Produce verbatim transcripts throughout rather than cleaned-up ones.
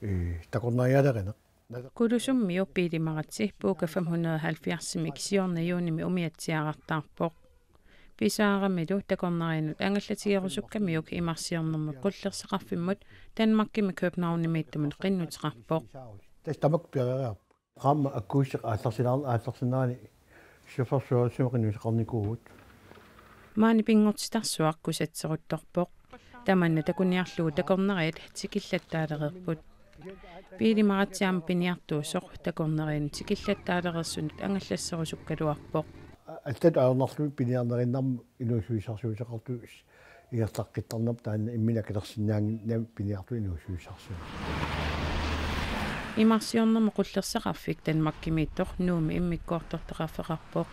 Ee, takornarialerineq. Kulusummiu Piili Maratsi Puuka fem hundrede og halvfjerds-imik siorna juunimi umiatsiarartaarpoq. Pisaaramilu takornarianut angallatigerusukkamiuk imarsiornermut qullersaqarfimmut Danmarkimi Københavnimiittumut qinnuteqarpoq. Tassa tamakku pereeriarput. Qaammat akuusseq aallarsinnaa-, aallarsinnaani siffersuarissumik qinnuteqarnikuuvugut. Maani pinngortitarsuaq kusatseruttorpoq. Tamanna takuniarlugu takornariat tikillattaalereerput. Piili Maratsi aamma piniartuusoq takornarianut tikillattaalereersunut angallasserusukkaluarpoq. Allatut ajornarlugit piniarnerinnarmut inuussutisarsiuteqartut ingerlaqqittarnerput taanna imminut akilersinnaanngimmat piniartut inuussutisarsiuteqartut. Imarsiornermut qullersaqarfik Danmarkimiittoq Nuummi immikkoortortaqarfeqarpoq.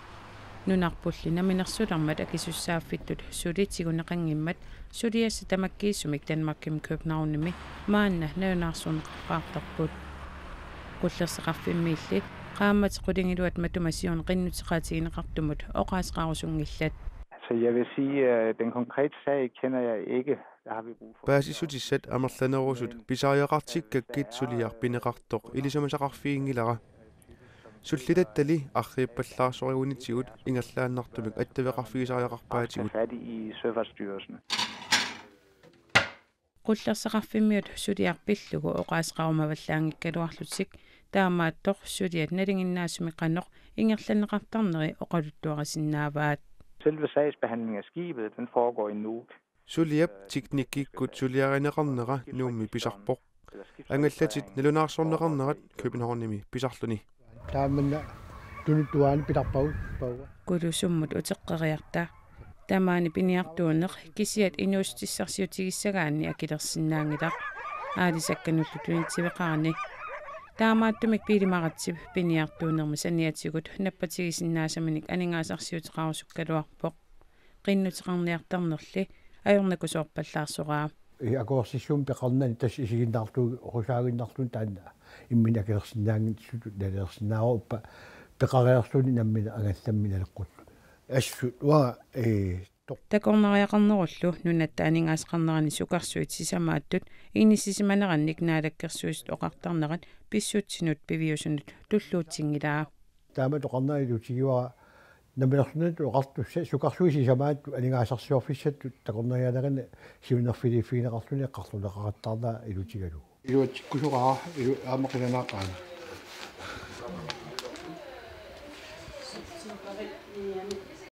Nunarpulli namminersulermat akisussaaffittut suli tiguneqanngimmat suliassat tamakkiisumik Danmarkimi Københavnimi maanna nalunaarsorneqarpaartarput. Qullersaqarfimmiilli qaammat qulingiluat matuma siorna qinnuteqaatigineqartumut oqaaseqarusunngillat. Så jeg vil sige, at den konkrete sag kender jeg ikke. Der har vi brug for... Paasissutissat amerlanerusut pisariaqartikkakkit suliaq pineqartoq ilisimasaqarfiginngilara. Sullitattali arriippallaarsorigunitsigut ingerlaannartumik attaveqarfigisariaqarpaatigut. Fat i Søfartsstyrelsen. Qullersaqarfimmiut suliaq pillugu oqaaseqarumavallaanngikkaluarlutik taamaattoq suliat nalinginnaasumik qanoq ingerlanneqartarneri oqaluttuarisinnaavaat. Selve sagsbehandlingen af skibet, den foregår i Nuuk. Suliap teknikkikkut suliarineqarnera Nuummi pisarpoq. Angallatit nalunaarsorneqarnerat Københavnimi pisarluni. Taamanna tunuttuaani pitarpagut paua. Kulusummut uteqqeriarta. Tamaani piniartuuneq kisiat inuussutissarsiutigissagaanni akilersinnaanngilaq. Aalisakkanullu tunitsiveqarani. Taamaattumik Piili Maratsip piniartuunermi saniatigut nappatigisinnaasaminik aningaasarsiuteqarusukkaluarpoq. Qinnuteqarniartarnerli ajornakusoorpallaarsoraa. Akuersissummik peqarnani tassa isiginnaarlugu oqusaaginnarluni taanna imminut akilersinnaanngitsutut nalilersinnaavoq, uppa peqariarluni nammineq angallammi naleqqullugu. Assut uanga ee toq. Takornariaqarnerullu nunatta aningaasaqarnerani sukarsuit sisamaattut inissisimanerannik Naalakkersuisut oqartarnerat pissutsinut piviusunut tulluutsinngilaa. Taama toqarnera ilutigivara namminersornermut oqartussat sukarsuit sisamaattut aningaasarsiorfissatut takornarialerineq siunnerfiliiffigineqarluni eqqartorneqaqattaarnera ilutigalugu. Iluatsikkusoqaara ilu aamma qilanaaqaanga.